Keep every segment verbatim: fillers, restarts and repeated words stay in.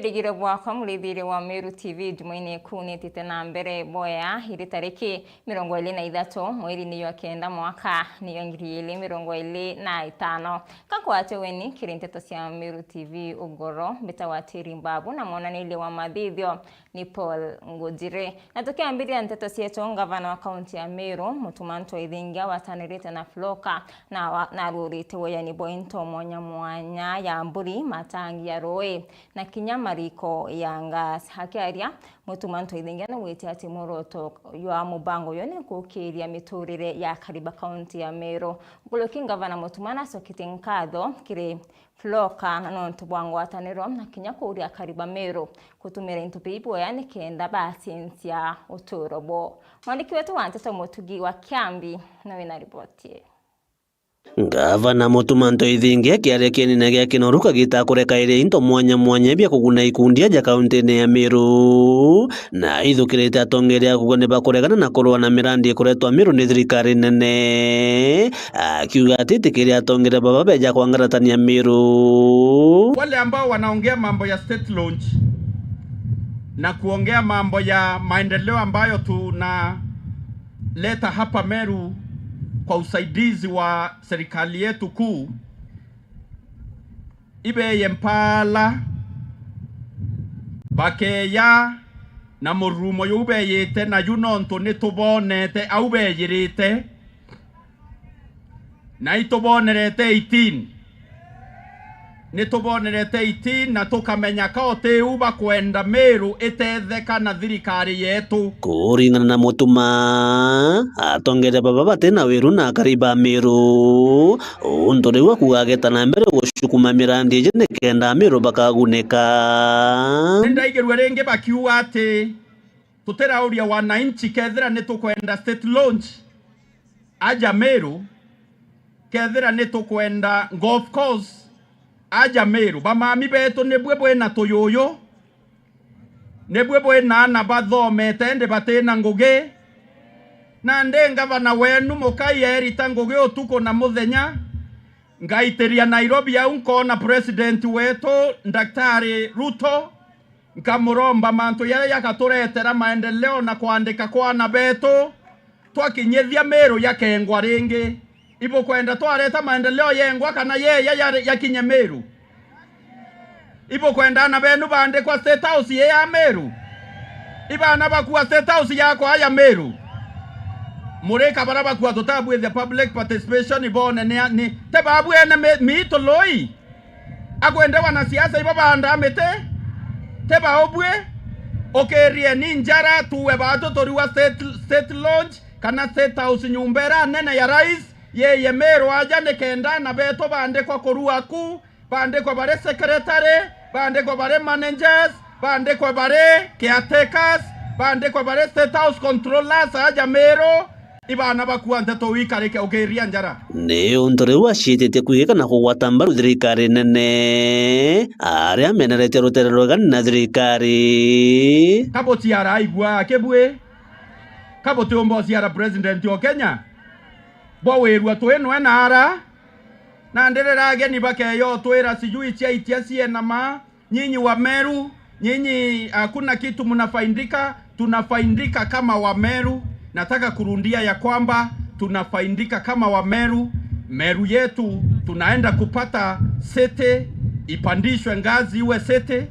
Igire bwakwa, murithiria wa Meru T V, Jumaine ikunitite na mbere boya, iri tariki mirongo iri na ithatu, mweri ni jwa kenda, mwaka ni jwa ngiri igiri mirongo iri na itano. Kakwate weni kiri nteto cia Meru T V ugoro, mbitagwa Tiri Mbabu, na mwonanirie wa mathithio ni Paul Ngujiri. Na tukiambiria nteto cietu, ngavana wa kaunti ya Meru, Mutuma M'Ethingia, watanirite na Floka na wa-, na arurite weyani bwa into mwanya mwanya ya mburi, matangi ya rui, na kinya mariko ya gas. Akiaria, Mutuma M'Ethingia nigwitie ati muoroto jwa mubango uyu ni kukiria miturire ya akari ba kaunti ya Meru. Nkuruki ngavana Mutuma nacoketie nkatho kiri Floka na nontu bwa ngwataniro na kinya kuuria akari ba Meru kutumira into biu bwega nikenda bacinzia uturo bwao. Mwandiki wetu wa nteto Mutugi wa Kiambi nawe na riboti ii. Ngavana Mutuma M'Ethingia akiaria kienine gia Kinoru kagita kureka iria into mwanya mwanya bia kuguna ikundi aja kauntine ya Meru, na aithukirite atongeria a kuuga ni bakuregana na kurua na mirandi ikuretwa Meru ni thirikari nene, akiuga ati itikiria atongeria baba beja kwangaratania Meru. Wale ambao wanaongea mambo ya state launch na kuongea mambo ya maendeleo ambayo tunaleta hapa Meru kwa usaidizi wa serikali yetu kuu, ibeye mpaala, bakeya na mururumo juu beyite naju, nontu nitubonete au beyirite, na itubonerete eighteen. Nitubonerete eighteen na tukamenya ka utiu bakwenda Meru itetheka na thirikari yetu. Kuringana na Mutuma, atongeria baba bati na wiru na akari ba Meru, untu riu akuuga ageta na mbere gucukuma mirandi iji nikenda Meru bakagunika. Nindaigirue ringi bakiuga ati tutirauria wananchi kethira nitukwenda state launch aja Meru, kethira nitukwenda golf course aja Meru. Bamami betu, nibui bwina tuyuyu, nibui bwina aana bathomete indi batina ngugi. Nandi ngavana wenu mukai erita ngugi utuku na muthenya, ngaitiria Nairobi au nkoona president wetu Daktari Ruto, nkamuromba mantu jaria jagaturetera maendeleo na kwandika kwa aana betu, twakinyithia Meru jakengwa ringi. Ibukwenda twareta maendeleo jengwa kana jeja jari-, jakinye Meru? Ibukwenda aana benu baandikwa State House ii ya Meru? Ibaana bakua State House yakwa ya Meru? Murika bara bakua tutabwithia public participation bone ni, ni, ti babu ene mi-, miitu lui? Akwende wanasiasa ibo baandaa miti? Ti baubui? Ukirieni njara, tuwe baatu turiwa state, state launch kana State House, nyumba iria nene ya rais, yeye Meru aja, nikenda aana betu baandikwa kurua ku, baandikwe bari secretary, baandikwe bari managers, baandikwe bari caretakers, baandikwe bari State House controllers aja Meru. Ibaana bakua nteto wikarike ukiria njara. Ni untu riu aciititie kwigika na kugwata mbaru thirikari nene, aria ameneretie rutere rwegani na thirikari. Ka buciara aigua akibui? Ka butiumba uciara president o Kenya? Bwa wirua twi nwe na ara? Na ndirira ageni bakeya utwira sijui cia itia ciena ma, nyinyi wa Meru, nyinyi hakuna kitu mnafaidika, tunafaidika kama wa Meru. Nataka kurudia ya kwamba tunafaidika kama wa Meru. Meru yetu tunaenda kupata city, ipandishwe ngazi iwe city.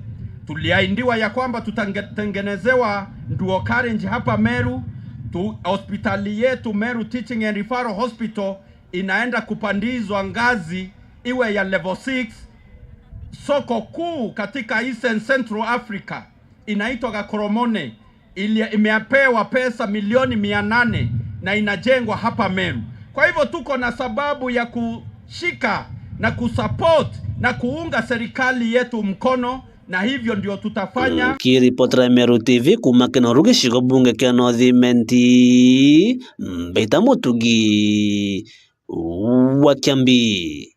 Tuliahidiwa ya kwamba tutatengenezewa dual carriage hapa Meru. Tu-, hospitali yetu Meru Teaching and Referral Hospital inaenda kupandizwa ngazi iwe ya level six. Soko kuu katika Eastern Central Africa inaitwa Gakoromone, ili imepewa pesa milioni mia nane na inajengwa hapa Meru. Kwa hivyo tuko na sababu ya kushika na kusupport na kuunga serikali yetu mkono, na hivyo ndio tutafanya. Nkiripotera Meru T V kuuma Kinoru, gicigo bunge kia North Imenti, Mbaita Mutugi wa Kiambi.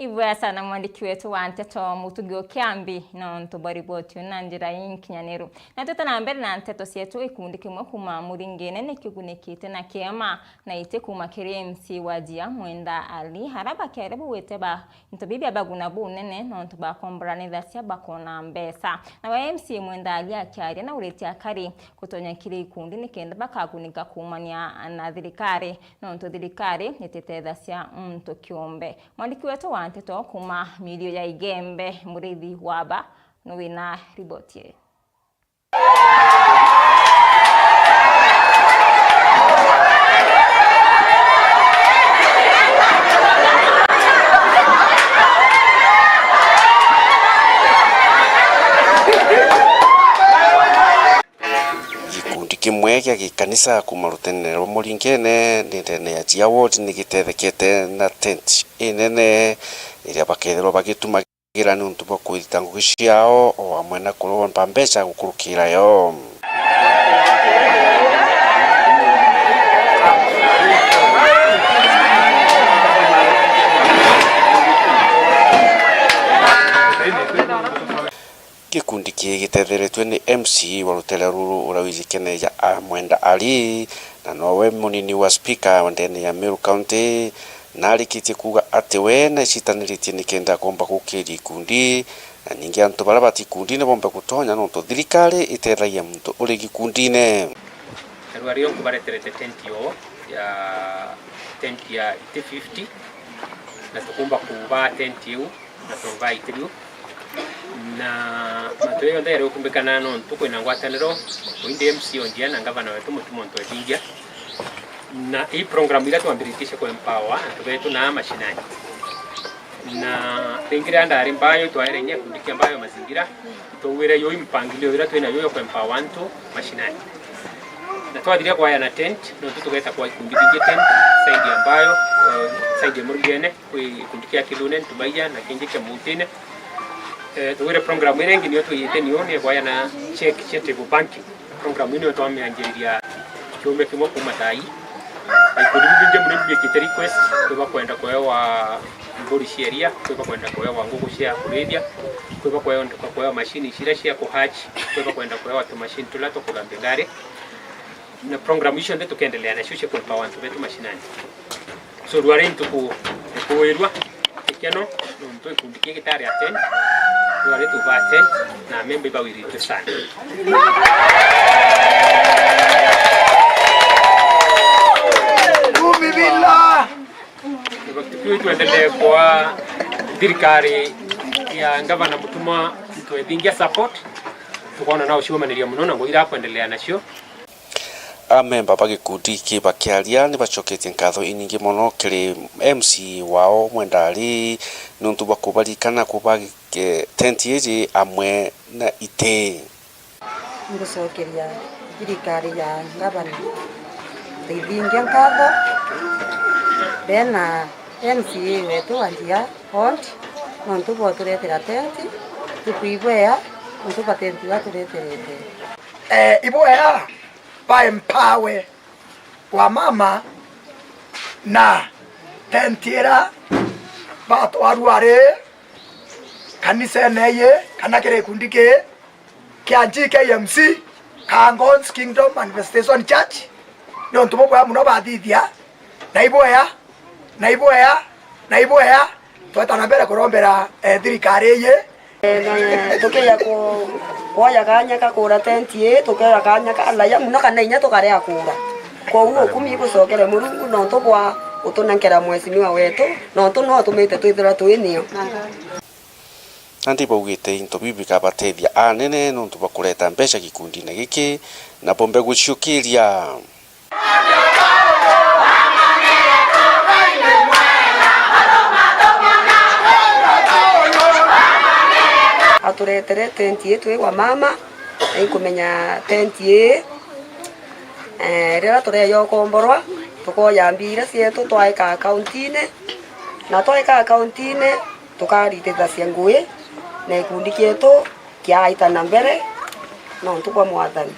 Ibwega sana mwandiki wetu wa nteto Mutugi o Kiambi nontu bwa riboti iu na njira inkinyaniru. Na twita na mbere na nteto cietu, gikundi kimwe kuuma Muringene ni kigunikite na kiama na iti kuuma kiri M C wa Njia Mwenda Ali, aria bakeere bugwite ba into bibia baguna bunene nontu bakomboranithacia bakona mbeca. Nawe M C Mwenda Ali akiaria nauritie akari gutonya kiri ikundi nikenda bakagunika kuumania na thirikari, nontu thirikari ititethacia muntu kiumbe. Mwandiki wetu wa nteto kuuma mirio ya Igembe, Muriithi Waba, ni wina riboti ii. Gikundi kimwe gia gikanisa kuuma rutenene rwa Muringene ni ndene ya Njia Ward ni gitethekete na tent inene iria bakethirwa bagitumagira niuntu bwa kwirita ngugi ciao o amwe na kuromba mbeca gukurukira yo. Gikundi kii gitetheretue ni M C wa rutere ruru uria wijikene ja Mwenda Ali, na nowe munini wa speaker wa ndene ya Meru County, na arikitie kuuga ati we naicitaniritie nikenda komba gukiria ikundi, na ningi antu baria bati ikundine bombe gutonya nontu thirikari itethagia muntu uri gikundine. Narua rio nkubareterete tent yo ya, tent ya iti fifty, na tukumba kuba tent iu na turovaa iti biu. Na mantu jau jonthe jari ukumbikana nontu kwina ngwataniro, indi M C o Njia na ngavana wetu Mutuma o Ntwethingia. Na ii program iria twambiritie cia ku empower antu betu na mashinani. Na ringi riria ndari Mbayo, twaere inya gikundi kia Mbayo Mazingira, twauire yo mpangilio iria twina yo ya ku empower antu mashinani. Na twathiria kwaya na tent, nontu tugeta kwa ikundi bingi tent, side ya Mbayo, eh, side ya Murugene, kwi gikundi kia Kilune, Ntubaia, na kingi kia Muutine. Eh, tugwire program iria ingi niyo twiyite niyo ni kwaya na check cia table banking. Program ii niyo twamianjiriria kiumia kimwe kuuma thaa ii. Na ikundi biu bingi mono ibiikite request, kwi bakwenda kuewa mburi cia iria, kwi bakwenda kuewa nguku cia kurithia, kwi bakwenda kuewa machine ciria cia ku hatch, kwi bakwenda kuewa tumachine turia twa kuthambia ngari. Na program icio nthe tukendelea nacio cia ku empower antu betu mashinani. So, rwari ntuku ikuwirua gikeno, nontu gikundi kii gitari attend, rwari tuba attend, na memba ibawiritue sana. Tuendelee kwa thirikari ya Ngavana Mutuma itwethingia support, tukona na uciumaniria muno na ngugi iria akwendelea nacio. Amemba ba gikundi kii bakiaria ni bacoketie nkatho inyingi mono kiri M C wao Mwenda Ali niuntu bwa kubaririkana kuba, eh, tent iji amwe na iti. Ngucokeria thirikari ya ngavana Ntwethingia nkatho, bena M C A wetu wa Njia Ward, nontu bwa uturetera tent, tukwibwea nontu bwa tent iu atureterete. Eh, ibwea ba empower wa mama na tent ira batwarua ari kanisene ii kana kiri gikundi kii kia G K M C, Kangons Kingdom Manifestation Church, ni untu bubwea muno bathithia, na ibwea, na ibwea, na ibwea. Tweta na mbere kurombera, eh, thirikari ii. Eh, na, eh, tukeja ku-, kwoya kanya ka kura tent ii, tukeja kanya ka laya muno kana inya tukaria kura. Kwoou ukumi bucokere Murungu nontu bwa gutunenkera mheshimiwa wetu, nontu no utumite twithirwa twi nio. Nandi baugite into biu bikabatethia anene nontu bwa kureta mbeca gikundine giki, na bombe guciukiria. Aturetere tent ii twi wa mama, na inkumenya tent ii, eh, riria tureeja ukomborwa, tukoya mbia iria cietu twaika akauntiine, na twaika akauntiine, tukaritithacia ngui, na gikundi kietu kiaita na mbere nontu bwa Mwathani.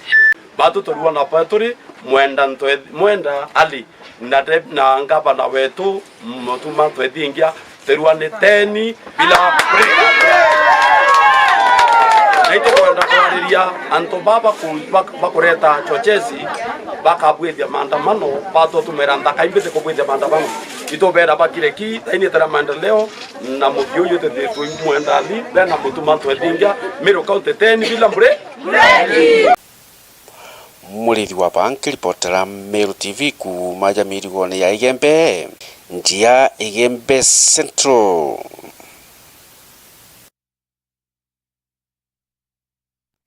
Batu turua na peturi Mwenda Ntwe-, Mwenda Ali na de-, na ngavana wetu Mutuma Ntwethingia, Terua ni ten bila break. Na itukwenda kwariria antu baa baku-, bak-, bakureta chochezi, bakabwithia maandamano, batutumira nthaka imbithi kubwithia maandamano. Itubera bakire ki, thaini tera maendeleo, na muthia uyu tutitwe imwenda thi, bena mutuma ntwethingia, Meru County ten bila break. Murithi wa Baa nkiripotera Meru T V kuuma ja mirigone ya Igembe, njia Igembe Central.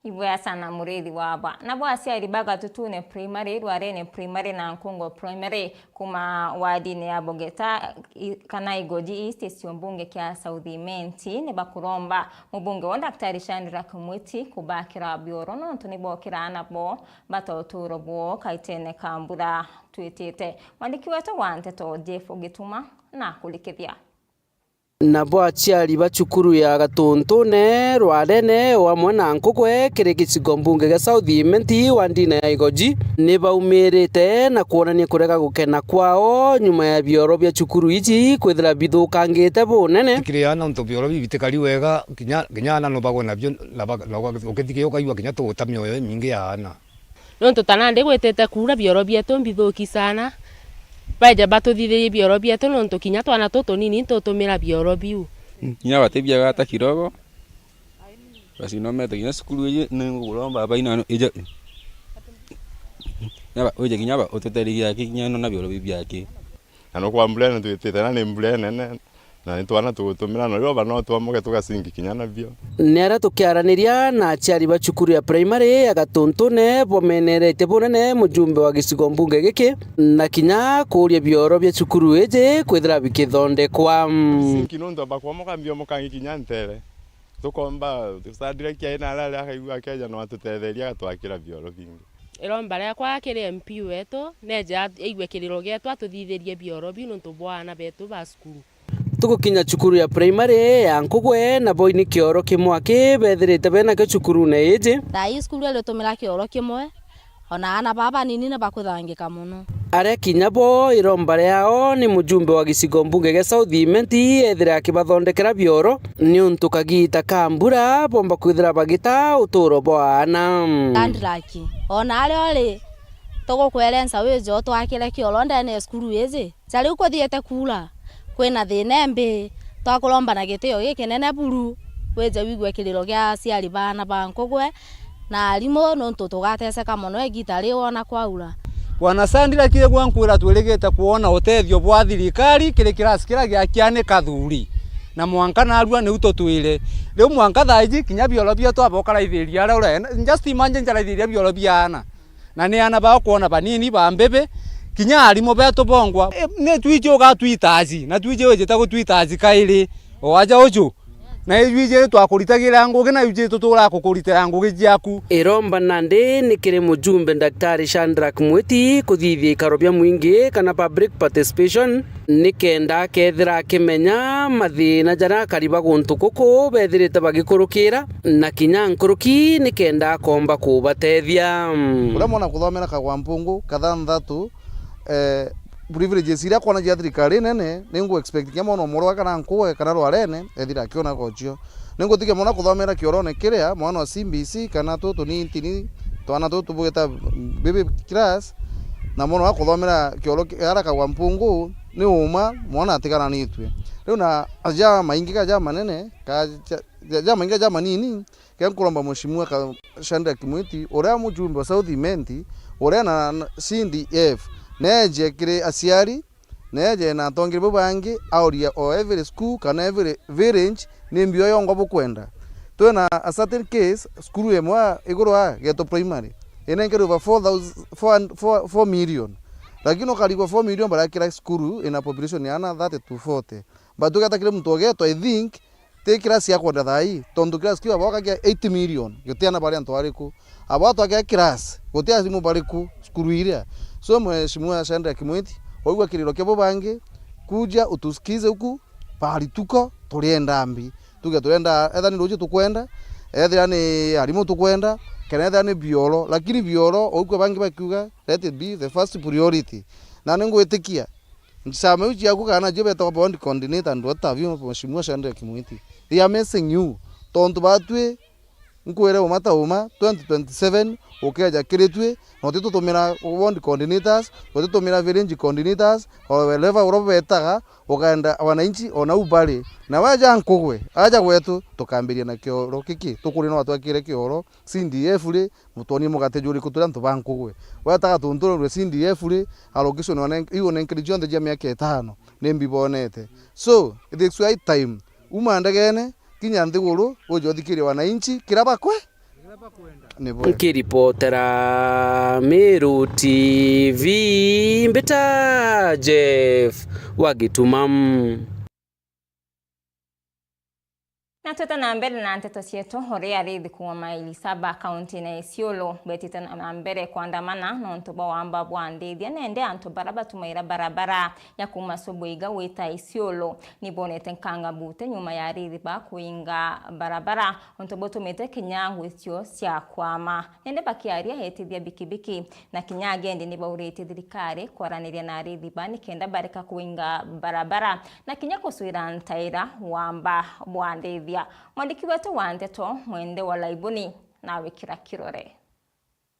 Ibwea sana Murithi wa Baa. Nabo aciari ba Gatutune Primary, Rwarene Primary na Nkungo Primary, kuma wadine ya Bogeta, i-, kana Igoji East, gicigo mbunge kia South Imenti, ni bakuromba mubunge wa Daktari Shadrack Mwiti kubakira bioro, nontu ni bokira aana bo bata uturo bwo kaitene ka mbura twitite. Mwandiki wetu wa nteto Jeff Gituma na kurikithia. Nabo aciari ba cukuru ya Gatuntune, Rwarene, o amwe na Nkugwe kiri gicigo mbunge gia South Imenti, wandine ya Igoji, ni baumirite na kwonania kurega gukena kwao nyuma ya bioro bia cukuru iji kwithira bithukangite bunene. Tikiri aana untu bioro biu bitikari wega, kinya, kinya aana no bagwe nabio, na ba-, na uga-, ukithiki ukaigua kinya tuguta mioyo imingi ya aana. Nontu ta nandi gwitite kuura, bioro bietu mbithuki sana. Baeja batuthithirie bioro bietu, nontu kinya twana tutunini ntutumira bioro biu. Kinya batibia gata kidogo. Basi nomete kinya cukuru iji, ninguguromba baba ina ija. Nyaba, uje kinya ba, ututeithie aki kinya no na bioro biu biaki. Na no kwa mbura ino twitite, na ni mbura inene, na ni twana tugutumira, na riu baba no twomoke tugasingi kinya nabio. Ni aria tukiaraniria na aciari ba cukuru ya primary ya Gatuntune, bomeneretie bunene mujumbe wa gicigo mbunge giki, na kinya kuuria bioro bia cukuru iji kwithira bikithondekwa. Sinki nontu aba kwomoka mbiomokangi kinya ntere. Tukomba Shadrack aina aria akaigua akeja no atutetheria agatwakira bioro bingi. Iromba riakwa kiri M P wetu, neje at-, aigue kiriro gietu, atuthithirie bioro biu nontu bwa aana betu ba cukuru. Tugukinya cukuru ya primary ya Nkugwe, nabo ni kioro kimwe aki bethirite benakio cukurune iji. Thaa ii cukuru iritumira kioro kimwe, ona aana baa banini ni bakuthangika mono. Aria kinya bo iromba riao ni mujumbe wa gicigo mbunge gia South Imenti ethire akibathondekera bioro, niuntu kagiita ka mbura bomba kwithira bagita uturo bwa aana. Shadrack, ona aria uri, tugukwerenca wije utwakire kioro ndene ya cukuru iji. Ca riu kuthiite kuura, kwina thina imbi, twakuromba na gitio gikinene buru, wije wigue kiriro gia aciari baana ba Nkugwe na arimu, nontu tugateseka mono igiita riu ona kwaura. Bwana Shadrack, igua nkwira, twirigite kwona utethio bwa thirikari kiri kirasi kiria gia Kiani Kathuri, na mwanka narua niu tutwire. Riu mwanka thaa iji kinya bioro bietu aba ukaraithiria aria urenda. Just imagine njaraithiria bioro bia aana. Na ni aana bao kwona banini ba mbibi, kinya arimu betu bongwa. E, ni twiji ugatwitaji, na twiji wijite gutwitaji kairi, o aja uju. Na ijwiji twakuritagira ngugi, na ijwiji tuturaga kukuritira ngugi jiaku. Iromba nandi ni kiri mujumbe Daktari Shadrack Mwiti kuthithia ikaro bia mwingi kana public participation, nikenda akethira akimenya mathina jaria akari ba guntu guku bethirite bagikurukira, na kinya nkuruki nikenda akomba kubatethia. Uria mwana kuthomera kagwa mpungu kathanthatu, eh, privileges iria akwona cia thirikari nene, ni ngu expect kinya mwana umwe kana Nkugwe kana Rwarene ethira akiona gocio. Ni ngutikia mwana kuthomera kiorone kiria mwana wa C B C kana tutu ni tini, twana tutu bugeta baby class, na mwana wa kuthomera kioro ki-, ara kagwa mpungu, ni uma mwana atigananitue. Riu na aja maingi ka ja manene, ka ja, ja, ja maingi ka ja manini, ke nkuromba Mheshimiwa ka-, Shadrack Mwiti, uria mujumbe wa South Imenti, uria na, na C D F, neje kiri aciari, neje na atongeria bau bangi, auria o every school kana every village, ni mbio yongwa bukwenda. Twina a certain case, cukuru imwe iguru wa Geto Primary, inenkerwe over four thousand, four, four, four million. Lakini ukarigwa four million baria kira cukuru ina population ya ana thirty to forty. But tugeta kiri muntu wa Geto, I think, ti kirasi ya kwenda thaa ii, tontu kirasi kiu abo akagia eight million, gutiana bari antu bariku. Abo atwakia kirasi, guti arimu bariku cukuru iria. So, Mheshimiwa Shadrack Mwiti, waigua kiriro kia bo bangi, kuja utusikize huku, pahali tuko, turienda mbi. Tuge turienda, etha ni ruji tukwenda, ethira ni arimu tukwenda, kana ethira ni bioro, lakini bioro, oigua bangi bakiuga, let it be the first priority. Na ningwitikia, Nchama iu ciaku kana cio betagwa bond coordinator, andu ata bio, Mheshimiwa Shadrack Mwiti. They are missing you. Tontu batwi, nkwire uma ta uma, twenty twenty-seven, ukeja kiri twi, na utitutumira bond coordinators, utitutumira village coordinators, or wherever uria betaga, ukaenda wananchi ona u bari. Na waja Nkugwe, aja gwetu, tukambiria na kioro kiki, tukurie no atwakire kioro, C D F ri, mutwonie mugate juriku turi antu ba Nkugwe. Wetaga tuntururwe C D F ri, allocation one, iu onenkeri cionthe cia miaka itano, ni mbibonete. So, it is high time, uma ndegene, kinya nthiguru, uje uthikirie wananchi, kira bakwe. Ni bwe. Nkiripotera Meru T V, mbita Jeff wa Gituma. Na twite na mbere na nteto cietu, uria arithi kuuma maili saba kaunti-ini ya Isiolo betite na mbere kwandamana nontu bwa wamba bwa ndithia nende antu bara batumaira barabara ya kuuma Subuiga gwita Isiolo. Ni bonete nkanga bute nyuma ya arithi ba kuinga barabara, untu butumite kinya ngui cio cia kwama. Nende bakiaria etithia bikibiki na kinya agendi ni bauritie thirikari kwaraniria na arithi ba nikenda bareka kuinga barabara na kinya kucwira ntaira wamba bwa ndithia. Mwandiki wetu wa nteto Mwende wa Laibuni nawe kira kirore.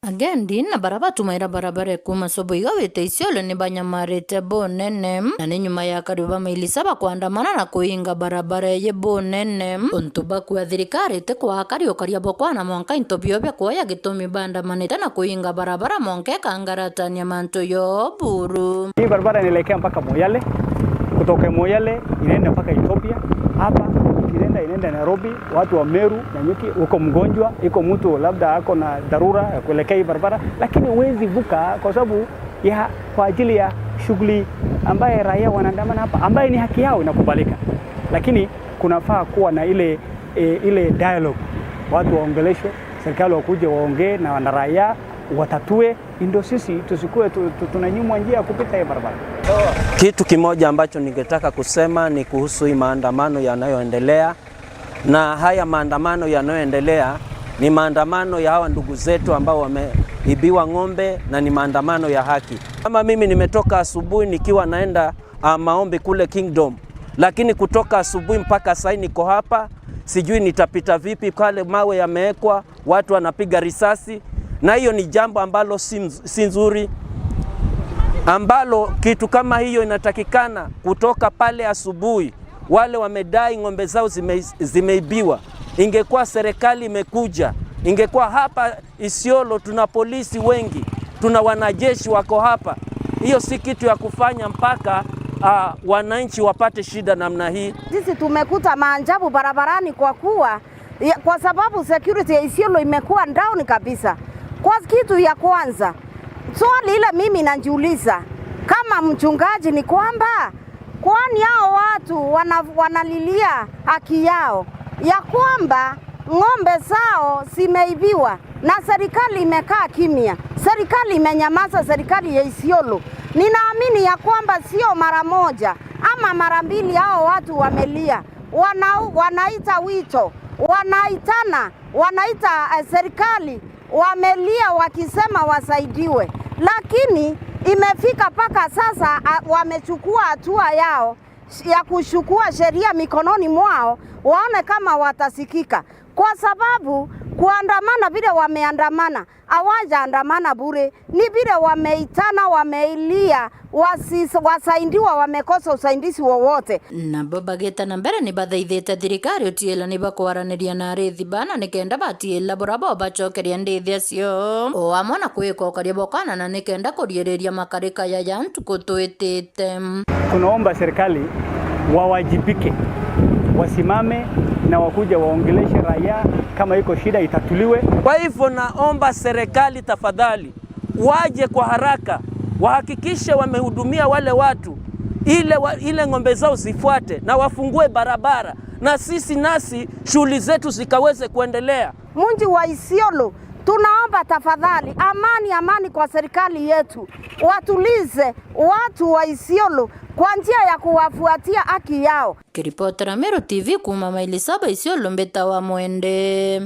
Agendi na bara batumaira barabara kuuma Subuiga gwita Isiolo ni banyamarite bunene, na ni nyuma ya akari ba maili saba kwandamana na kuinga barabara iji bunene, untu bakua thirikari itikwaa akari ukaria bukwana mwanka into bio bia kuoya gitumi bandamanite na kuinga barabara mwanka ikangaratania mantu yo buru. Hii barabara inaelekea mpaka Moyale, kutoka Moyale inaenda mpaka Ethiopia, hapa ikienda inaenda Nairobi. Watu wa Meru, Nanyuki, uko mgonjwa, iko mtu labda ako na dharura ya kuelekea hii barabara, lakini huwezi vuka kwa sababu ya, kwa ajili ya shughuli ambaye raia wanaandamana hapa, ambaye ni haki yao inakubalika, lakini kunafaa kuwa na ile, e, ile dialogue, watu waongeleshwe, serikali wakuje waongee na wanaraia watatue, ndio sisi tusikue tu, tu, tunanyimwa njia ya kupita hii barabara. Kitu kimoja ambacho ningetaka kusema ni kuhusu hii maandamano yanayoendelea. Na haya maandamano yanayoendelea ni maandamano ya hawa ndugu zetu ambao wameibiwa ng'ombe na ni maandamano ya haki. Kama mimi nimetoka asubuhi nikiwa naenda, ah, maombi kule Kingdom, lakini kutoka asubuhi mpaka sasa niko hapa, sijui nitapita vipi, pale mawe yamewekwa, watu wanapiga risasi, na hiyo ni jambo ambalo si mz-, si nzuri, ambalo kitu kama hiyo inatakikana kutoka pale asubuhi. Wale wamedai ng'ombe zao zime-, zimeibiwa. Ingekuwa serikali imekuja, ingekuwa hapa Isiolo tuna polisi wengi, tuna wanajeshi wako hapa. Hiyo si kitu ya kufanya mpaka, ah, wananchi wapate shida namna hii. Sisi tumekuta maajabu barabarani kwa kuwa, ya, kwa sababu security ya Isiolo imekuwa down kabisa. Kwa kitu ya kwanza, swali ile mimi najiuliza kama mchungaji ni kwamba, kwani hao watu wana-, wanalilia haki yao ya kwamba ng'ombe zao zimeibiwa na serikali imekaa kimya, serikali imenyamaza, serikali ya Isiolo. Ninaamini ya kwamba sio mara moja ama mara mbili hao watu wamelia, wana-, wanaita wito, wanaitana, wanaita, eh, serikali, wamelia wakisema wasaidiwe, lakini imefika mpaka sasa, a, wamechukua hatua yao ya kuchukua sheria mikononi mwao, waone kama watasikika, kwa sababu kuandamana vile wameandamana, hawajaandamana bure, ni vile wameitana, wameilia, wasi-, wasaidiwa, wamekosa usaidizi wowote. Nabo bagita na mbere ni bathaithite thirikari utiila ni bakwaraniria na arithi bana nikenda batiila bura bo bacokeria ndithia cio, o amwe na kwika ukaria bokana na nikenda kuriiriria makarika ya ya ntuku twitite. Tunaomba serikali wawajibike, wasimame na wakuje waongeleshe raia, kama iko shida itatuliwe. Kwa hivyo naomba serikali tafadhali, waje kwa haraka, wahakikishe wamehudumia wale watu, ile wa-, ile ng'ombe zao zifuate, na wafungue barabara, na sisi nasi shughuli zetu zikaweze kuendelea. Mji wa Isiolo, tunaomba tafadhali, amani, amani kwa serikali yetu, watulize watu wa Isiolo kwa njia ya kuwafuatia haki yao. Kiripotera Meru T V kuuma maili saba Isiolo, mbita wa Mwende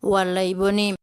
wa Laiboni.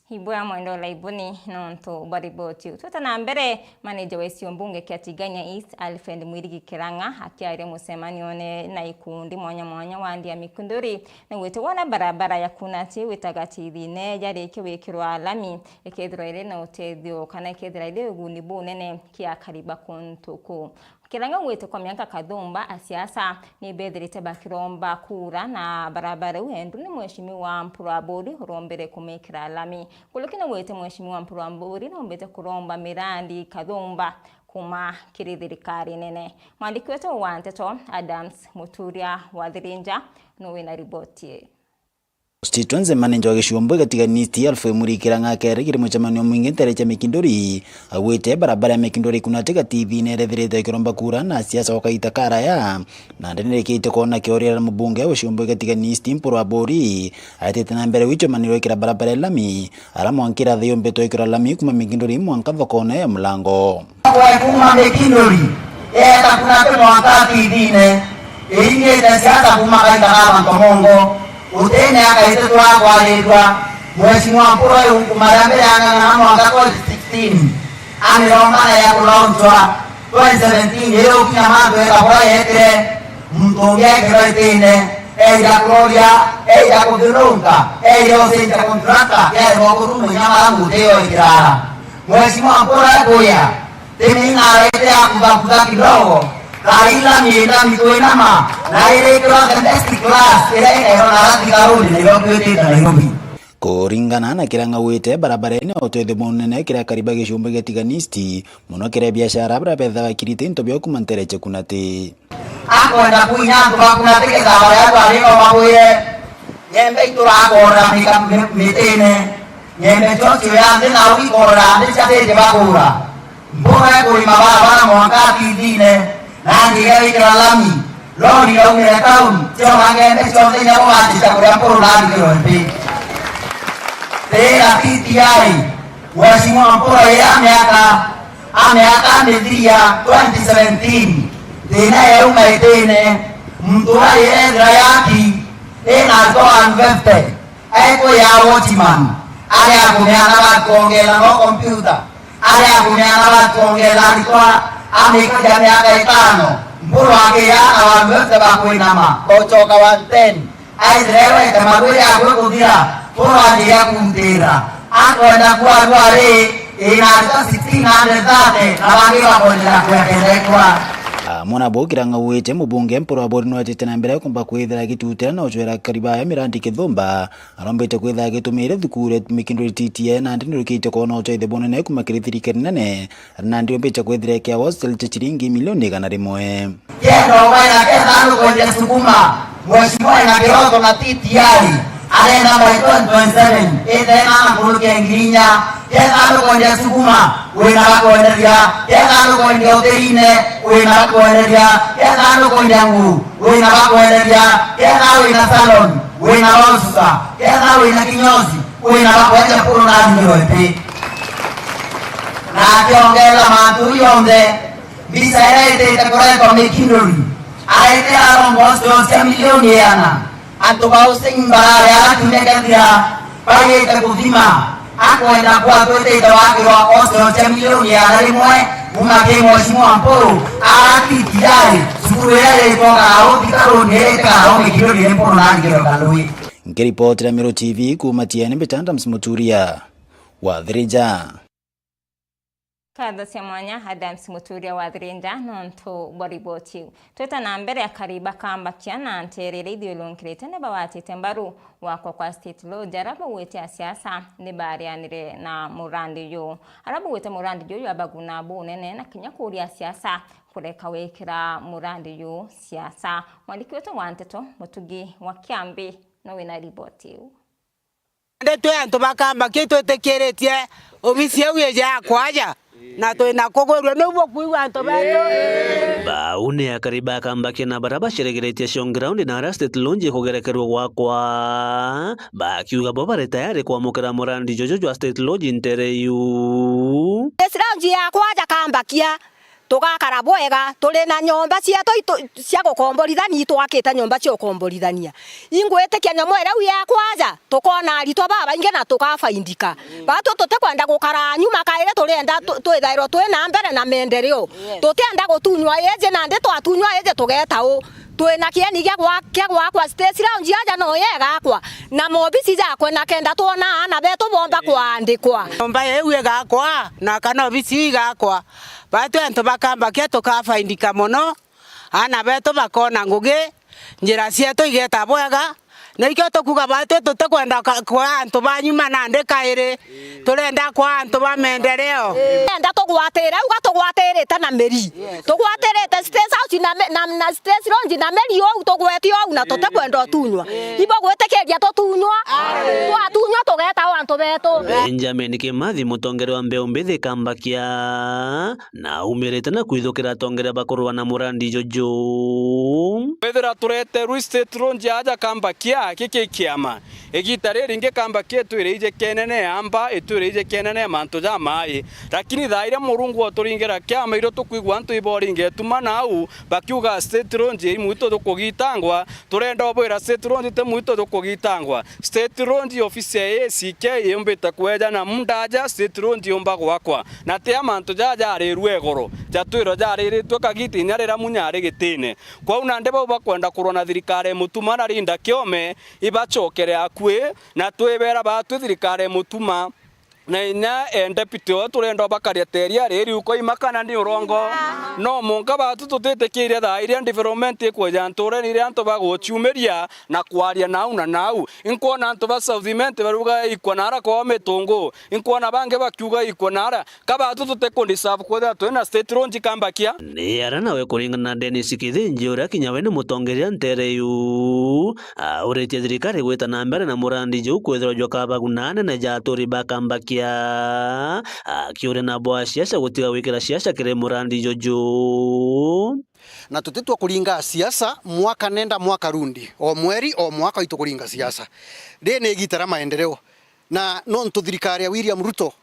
Ibwega mwendwa Laibuni nontu bwa riboti iu. Twita na mbere, maneja wa gicigo mbunge kia Tigania East, Alfred Mwirigi Kirang'a, akiaria mucemanione na ikundi mwanya mwanya wa wandi ya Mikinduri, naugite wona barabara ya Kunati witaga Tithine yarikia gwikirwa lami, ikethirwa iri na utethio kana ikethira iri uguni bunene kia akari ba kuntu kuu. Kirang'a augite kwa miaka kathumba asiasa ni bethirite bakiromba kura na barabara iu endu ni Mheshimiwa Mpuru Aburi urombere kumikira lami. Nkuruki naugite Mheshimiwa Mpuru Aburi narombete kuromba mirandi kathumba kuma kiri thirikari nene. Mwandiki wetu wa nteto Adams Muturia wa Thirinja no wina riboti ii. Constituency manager wa gicigo mbunge kia Tigania East, Alfred Mwirigi Kirang'a, akerire mucemanio mwingi ntere cia Mikinduri, augite barabara ya Mikinduri Kunati Tithine irethirite ikiromba kura na asiasa wa kaita karaya, na ndenirikite kwona kiorira na mubunge wa gicigo mbunge kia Tigania East, Mpuru Aburi, aetite na mbere wichomaniro ikira barabara ya lami, ara mwanka irathi yumbitwe ikirwa lami kuma Mikinduri mwanka thokone ya Mulango. Kwa kuma Mikinduri, yeta Kunati mwanka Tithine, iringite siasa kuma kaita ka bantu mongo, utene akaite turakwarirwa, Mheshimiwa Mpuru yu kuma ria mbere ang'ang'ana mwanka twenty sixteen, amiromba na ya kulaunchwa, twenty seventeen, iyo kinya mantu eka bura yetire, muntu ungi ekirwa itine, eija kuroria, eija kuthununka, eija ucenjia contractor, kerwa kurumu inya mara muti yo ikirara. Mheshimiwa Mpuru ekuya, timi inarete ya kuthakuta kidogo, kaila mienda mitwinama, na irikirwa the best class, iria ikairwa na rati karuni na iria twitite Nairobi. Kuringana na Kirang'a augite, barabara ino utethio munene kiri akari ba gicigo mbunge kia Tigania East, muno kiri biashara baria bethaga kirite into biao kuma ntere cia Kunati. Akwenda kwinya antu ba Kunati kethira baria twari no babwire, nyembe iturakorera mika-, mi-, mitine, nyembe cioncio ya nthi nau ikorera nthi cia titi bakura. Mboga ikurima barabara mwanka Tithine, na ngiga wikira lami, lori yaumire town, cionga ngembe cionthe inya buganjite kuria Mpuru na nthigiro nthi. Tira T T I, Mheshimiwa Mpuru ya miaka, a miaka mithiria twenty seventeen, thina yauma itine, muntu ari ethira yaki, ina aritwa one fifty, ekwiya watchman, ari akumiana bakwongela no computer, ari akumiana bakwongela aritwa, amikaja miaka itano, Mpuru akiya na one fifty bakwinama, ochoka one ten. Aithire wete magwiri akwe kuthira, Mpuru anjiria kuntira. Akwenda kuarua ri, ina aritwa sixteen hundred thirty, na bangi bakwendera kwekendekwa. Amwe nabo Kirang'a augite mubunge Mpuru Aburi nwetite na mbere kumba kwithira agitutira na ucwera akari baya mirandi kithumba, arombete kwithira agitumire thukuru ya Mikinduri T T I, na nandi nirukite kwona utethio bunene kuma kiri thirikari nene, na nandi yombite kwithira ikia hostel cha ciringi milioni igana rimwe. Kenda ubaina kenda andu kwendia sukuma, Mheshimiwa ina kiroto na T T I, arenda by twenty twenty-seven, ithena na kurukia ngiri inya, kenda andu kwendia sukuma, wina bakwenderia, kenda andu kwendia utirine, wina bakwenderia, kenda andu kwendia nguu, wina bakwenderia, kenda wina salon, wina bagusuka, kenda wina kinyozi, wina bakwendia Mpuru na nthigiro ipi. Na akiongera mantu jonthe, mbica iria itite kuretwa Mikinduri, aite aromba hostel cia milioni iana. Antu ba Housing barare ara kiumia kiathira, baigite kuthima, akwenda kuatwitite wakirwa hostel cia milioni igana rimwe, kuma ki Mheshimiwa Mpuru, ara T T I, cukuru iria iritwa Karau, ti Karuni, iri Karau, Mikinduri ni Mpuru na nthigiro Karui. Nkiripotera Meru T V kuma Tiene, mbita Adams Muturia wa Thirija. Nkatho cia mwanya Adams Muturia wa Thirinja nontu bwa riboti iu. Twita na mbere, akari ba Kambakia na ntere iria ithiurunkirite ni bagwatite mbaru gwakwa kwa State Lodge, aria baugite asiasa ni barianire na murandi uyu. Aria baugite murandi uyu jwabaguna bunene na kinya kuria asiasa kureka gwikira murandi uyu siasa. Mwandiki wetu wa nteto Mutugi wa Kiambi no wina riboti iu. Ndi twi antu ba Kambakia itwitikiritie obisi iu ije ya kwaja, na twina kugwirua niu bukwigua antu betu. Bau ni akari ba Kambakia na baria baceregeretie showground na aria State Lodge ikugerekerua gwakwa, bakiuga bo bari tayari kwamukira murandi juju jwa State Lodge ntere iu. State Lodge ya kwaja Kambakia, Tugakara bwega, turi na nyomba cietu itu-, cia gukomborithania, itwakite nyomba cia ukomborithania. Ingwitikia nyomo iria u yakwa aja, tukona aritwa babaingi na tugafaindika. Batwi tutikwenda gukara nyuma kairi, turienda tu-, twithairwe twi na mbere na maendeleo. Tutienda gutunywa iji, nandi twatunywa iji tugeta u? Twina kieni gia gwa-, kia gwakwa, stage lounge aja no yegakwa, na mobisi jakwe, na kenda twona aana betu bomba kwandikwa. Nyomba iu igakwa, na kana obisi iu igakwa. Batwi antu ba Kambakia tukafaindika mono, aana betu bakona ngugi, njira cietu igeta bwega. Na ikio tukuga batwi tutikwenda ka-, kwa antu ba nyuma nandi kairi, turenda kwa antu ba maendeleo. Turenda tugwatire, uga tugwatirite na miri. Tugwatirite State House na mi-, na, na State Lounge na miri ou tugwete ou na tutikwenda utunywa. Ibo gwitikiria tutunywa, twatunywa tugeta o antu betu. Benjamin Kimathi, mutongeria wa mbeu mbithi Kambakia, na aumirite na kwithukira atongeria ba kurua na murandi juju. Kwithira tureterwe State Lounge aja Kambakia, giki kiama. Igita riringi Kambakia itwire ije kenene ya amba, itwire ije kenene ya mantu ja mai. Lakini thaa iria Murungu oturingira kiama, irio tukwigua antu iboringe tuma nau, bakiuga State Lounge iri mwitu tukugitangwa, turenda ubwira State Lounge ti mwitu tukugitangwa. State Lounge ofisi ya A C K yumbite kweja na muunda aja, State Lounge yumba gwakwa. Na ti a mantu jaja jarirue igoro, jatwirwe jariritue kagita inya riria Munya ari gitine. Kwou nandi bau bakwenda kurwa na thirikari ya Mutuma na Linda Kiome, ibacokere akui, na twibera batwi thirikari ya Mutuma, na inya, eh, deputy o turenda bakaria teria riri uko ima kana ni urongo. No munka batwi tutitikiria thaa iria development ikweja nturene iria antu baguciumiria na kwaria nau na nau. Inkwona antu ba South Imenti baruga ikwa nara kwa mitungu. Inkwona bangi bakiuga ikwa nara. Ka batwi tutikudeserve kwithira twina State Lounge Kambakia. Ni ara nawe kuringana na Dennis Kithinji, uria kinya we ni mutongeria ntere iu, auritie thirikari gwita na mbere na murandi juu kwithirwa jwakabaguna anene ja aturi ba Kambakia, akiuria nabo asiasa gutiga gwikira siasa kiri murandi juju. Na tutitwa kuringa siasa mwaka nenda mwaka rundi, o mweri, o mwaka itu kuringa siasa. Ri ni igita ria maendeleo. Na nontu thirikari ya William Ruto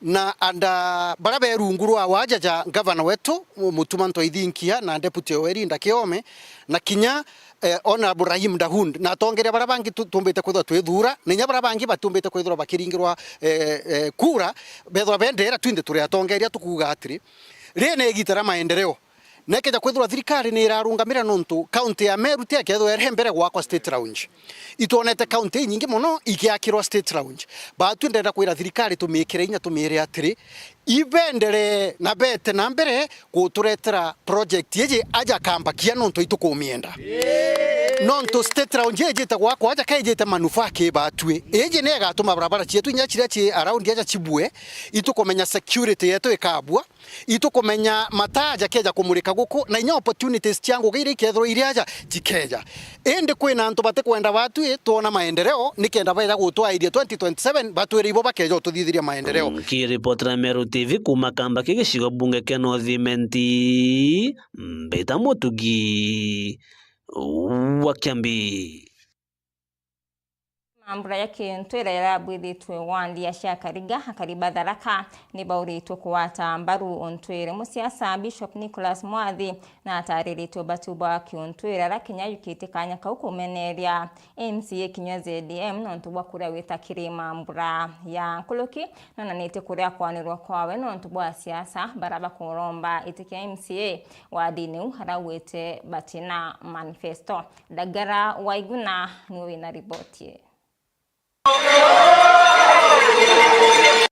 na anda baria be rungu rwa waja ja ngavana wetu, Mutuma M'Ethingia, na deputy owe Linda Kiome, na kinya, eh, Honourable Rahim Dahund, na atongeria baria bangi tu-, tumbite kwithirwa twithura, na inya baria bangi batumbite kwithirwa bakiringirwa, eh, eh, kura, bethirwa bendera twinthe turi atongeria tukuuga atiri, ri ni igita ria maendeleo. Na ikeja kwithirwa thirikari ni irarungamira nontu kaunti ya Meru ti akethirwa iri mbere gwakwa State Lounge. Itwonete kaunti inyingi mono igiakirwa State Lounge. Batwi ndenda kwira thirikari tumikire inya tumire atiri, ibendere na bete na mbere guturetera project iji aja Kambakia nontu itukumienda. Nontu State Lounge ijite gwakwa aja ka ijite manufaa ki batwi. Iji ni igatuma barabara cietu inya ciria ci around aja cibue, itukumenya security yetu ikabua. Itukumenya mataa jakeja kumurika guku, na inya opportunities cia ngugi iria ikethirwa iri aja jikeja. Indi kwina antu batikwenda batwi twona maendeleo, nikenda beja gutwairia twenty twenty-seven, batwire ibo bakeja ututhithiria maendeleo. Nkiripotera Meru T V kuma Kambakia gicigo bunge kia North Imenti, mbita Mutugi wa Kiambi. Mambura ya kiuntwire irabwithitwe wandi ya cia Kariga, akari ba Tharaka ni bauritwe kugwata mbaru untwire. Musiasa Bishop Nicholas Mwathi na atariritwe ubatu bwa kiuntwire ara kinya yukite kanya kau kumeneria M C A kinya Z M nontu bwa kuria wita kiri mambura ya nkuruki. Nonanitie kuria kwanirwa kwawe nontu bwa siasa bara bakuromba iti kia M C A wandini u arauite batina manifesto. Ndagara Waiguna niwe wina riboti ii.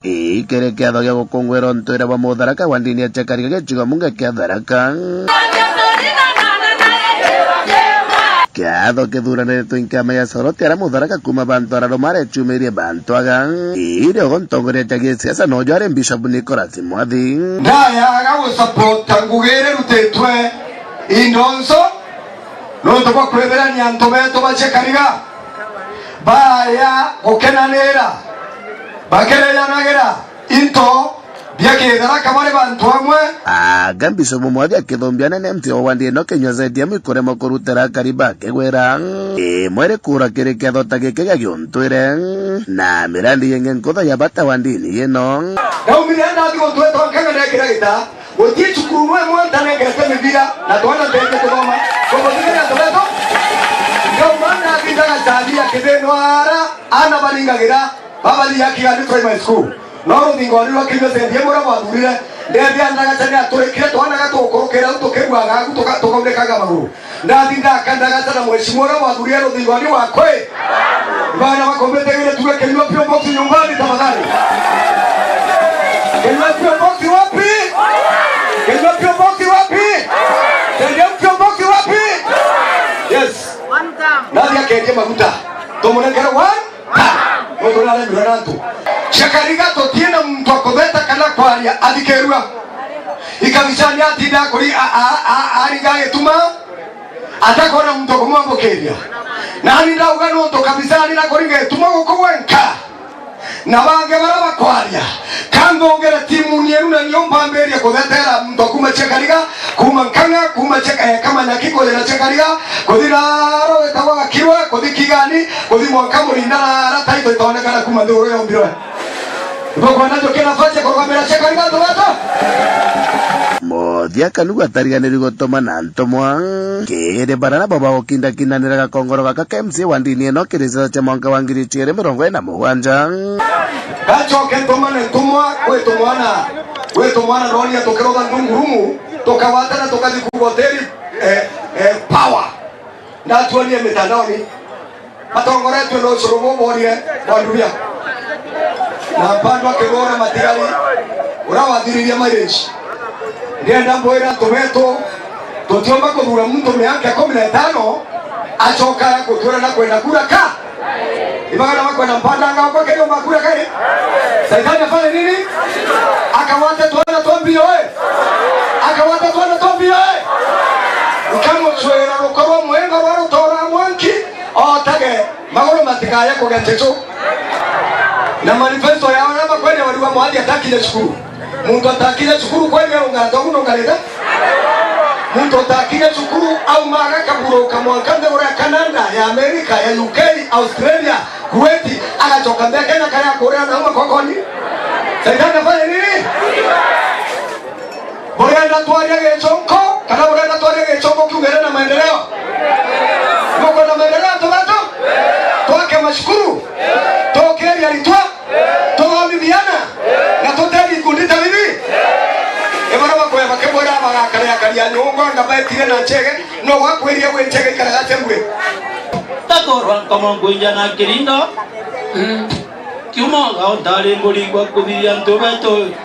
Ii kiri kiatho gia gukungwira untwire bwa Mutharaka wa ndini ya Chakariga gicigo munge kia Tharaka. Kiatho kithuranitwe nkama ya Soroti aria Mutharaka kuma bantu araruma arechumirie bantu aga. Ii riogo ntongoria cha gisiasa nojo ari Bishop Nicholas Mwathi. Ndayaga gusapota ngugi iria irutitwe into nso. Nontu bwa kwithirania antu betu ba Chakariga baya gukenanira, bakirejanagira into Bia Kitharaka bari bantu amwe. Anga Bishop Mwathi akithumbia anene mtio wa wandi ino kinyua Z M ikuremwa kurutira akari ba Kigwira. Imwe rikura kiri kiatho ta giki gia giuntwire na mirandi ingi nkutha ya bata wa ndini ino. Ndaumire ndathi guntwetwa nkanga ndekira gita. Guti cukuru imwe ntanengete mibira, na twana ntetie kuthoma. Kumuthikiria antu betu. Ndauma ndathi ndagacaria kithino ara, ana baringagira, babathia Kigandi Primary School. No ruthingo rwa Kinyua Sendi muria bwathurire, ndethia ndagaca ni aturikire, twana gatukurukira au tukigua gagu tuka-, tukaunikaga maguru. Ndathi ndaka ndagaca na mheshimiwa uria wathurire ruthingoni wa kwi. Bana bakombete gire tuwe Kinyua P O Box nyumbani tafadhali. Kinyua P O Box wapi? Kinyua P O Box wapi? Kinyua P O Box wapi? Yes. Ndathi akendia maguta. Tumunenkere one. Nontu naremirwe na antu. Chakariga tutina muntu akubeta kana kwaria athikirua. Ikabicani atinda akuri a-, a-, a-, aringa gituma, atakona muntu akumwambukiria. Nani ndauga nontu kabicani nakuringa gituma guku gwenka. Na bangi bara bakwaria. Kangongere timu nieru na nio mpambirie kuthetera muntu akuma Chakariga, kuma Nkang'a, kuma Chaka-, eh, Kamanyaki, kuthira Chakariga, kuthi na rwitagwa Gakirwe, kuthi Kigani, kuthi mwanka Murinda na ara taito itonekana kuma nthiguru yombirwe. Tukwenda njukie nafasi ya kurugamira Chakariga tuwetu. Muthia kanu gatariganiri gutuma na ntumwa kiri bara nabo bagukindakindanira gakongoro gaka ka M C A wa ndini ino kiri ciaca cia mwanka wa ngiri ijiri mirongo iri na mugwanja. Gacoke ntumane ntumwa gwitu mwana, gwitu mwana Roria tukirotha ndungurumu, tukawatana tukathi kuuga hoteli, eh, eh, power. Ndatuonie mitandaoni, batongoretue na ucuru bubu borire bwa nduria. Na mpandwa kigura matigari, uria wathiririe mileage. Ndienda mbwira antu betu, tutiumba kuthura muntu miaka ikumi na itano, acoka ya gutwira na kwenda kura ka. Ibagana bakwenda mpandanga okwa kiri makura kari. Saitani afanye nini? Akawate twana twa mbio, eh. Akawate twana twa mbio, eh. Nkamucwira ruko rwa mwenga rwa rutora mwanki, otage maguru matikaye kugia njetu. Na manifesto yao ya makwenda wariwa mwathi atakire cukuru. Muntu atakinya cukuru kweri aungana togu nongarite? Muntu atakinya cukuru aumaga akaburuka mwanka nthiguru ya Canada, ya America, ya U K, Australia, Kuwait, agacoka mbere Kenya karia akurira na uma kokoni. Saitani afanye nini? Burenda twaria giconko, kana burenda twaria giconko kiugere na maendeleo? Mukwenda maendeleo tubetu? Twake macukuru, tukiria aritwa, tuthomithie ana, na tutethie ikundi ta bibi. Ibara bakwea bakibwira bagakaria karia nyungwa anga baetire na nchege, no gwakwirie gwi nchege ikaraga cia mbui. Takorwa nkomo nkwinja na kirindo. Mm. Kiumo gao ntari nguringwa kuthiria antu betu.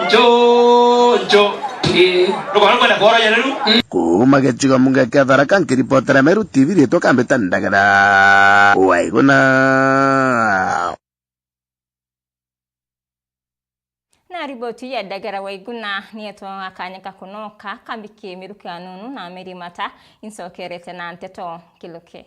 Njo, njo. Ii. Rukoro kwenda kworoja riu. Kuuma gicigo mbunge kia Tharaka, nkiripotera Meru T V, riitwa Kambita Ndagera Waiguna. Na riboti ya Ndagera Waiguna ni yetwa akanya ka kunoka, kambikie miruki ya nunu na mirimata, incokerete na nteto kiluki.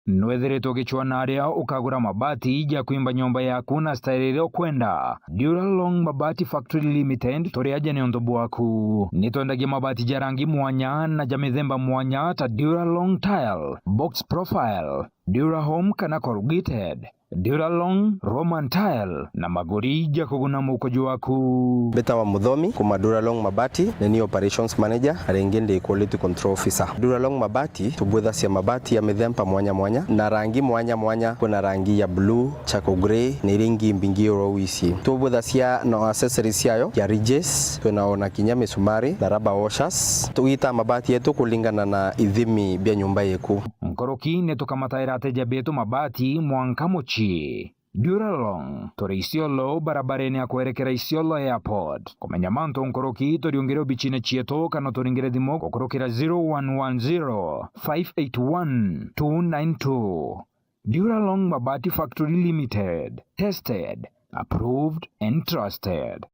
Nwethiritwe ugicwaa na aria ukagura mabati ja kwimba nyomba yaku na style iria ukwenda? Duralong Mabati Factory Limited turi aja niuntu bwaku. Nitwendagia mabati ja rangi mwanya na ja mithemba mwanya ta Duralong Tile, Box Profile, Durahome kana Corrugated. Duralong, Roman Tile, na maguri ja kuguna muko jwaku. Mbitawa Muthomi, kuma Duralong Mabati, ni ni Operations Manager, na ringi ndi Quality Control Officer. Duralong Mabati, tubwithacia mabati ya mithemba mwanya mwanya, na rangi mwanya mwanya. Kwina rangi ya blue, charcoal grey, na iria ingi mbingi oro wisi. Tubwithacia na accessories ciayo, ya ridges, twina ona kinya misumari, na rubber washers. Tugitaa mabati yetu kulingana na ithimi bia nyumba yeku. Nkuruki ni tukamataira ateja betu mabati mwanka mucii. Duralong, turi Isiolo, barabarene ya kwerekera Isiolo Airport. Kumenya mantu nkuruki, turiungire obicine cietu kana turingire thimu gukurukira zero one one zero, five eight one, two nine two. Duralong Mabati Factory Limited. Tested, approved and trusted.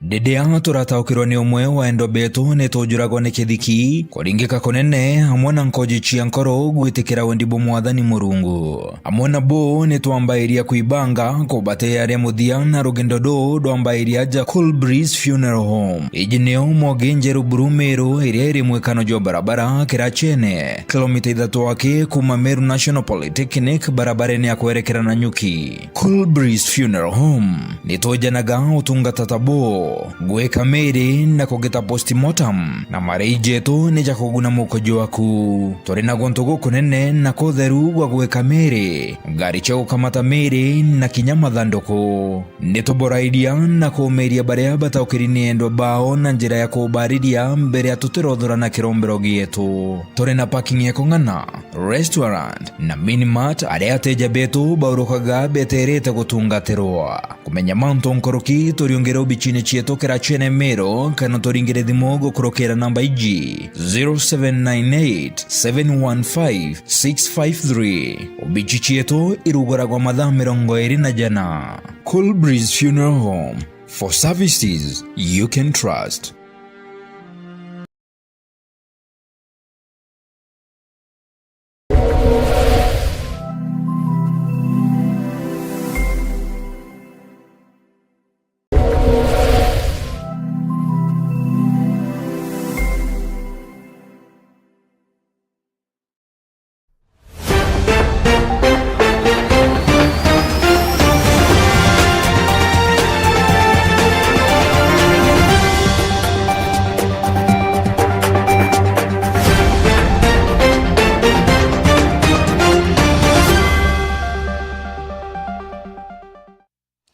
Riria turataukirwa ni umwe wa endwa betu, ni tujuragwa ni kithiki, kuringika kunene, amwe na nkoji cia nkoro gwitikira wendi bwa Mwathani Murungu. Amwe na bo ni twambairia kwibanga kubatea ria muthia, na rugendo ruu rwambairia aja Cool Breeze Funeral Home. Iji nio Mwogi Njeru Buru Meru, iria iri mwikano jwa barabara Kirachene, kilomita ithatu aki kuuma Meru National Polytechnic, barabarene ya kwerekera Nanyuki. Cool Breeze Funeral Home ni twejanaga utungata ta buu, gwika miri na kugita postmortem, na marei jetu ni ja kuguna muko jwaku. Turi na guntu gukunene na kutheru gwa gwika miri, ngari cia gukamata miri na kinya mathanduku. Ni tuborairia na kuumiria baria bataukiri ni endwa bao na njira ya kubariria mbere ya tutirothura na kirombero gietu. Turi na parking ya kung'ana, restaurant na minimart aria ateja betu baurukaga beterete gutungatirwa. Kumenya mantu nkuruki, turiungire obicine cietu Kirachene Meru, kana turingire thimu gukurukira namba iji, zero seven nine eight, seven one five, six five three. Obici cietu iruguragwa mathaa mirongo iri na jana. Cool Breeze Funeral Home. For services you can trust.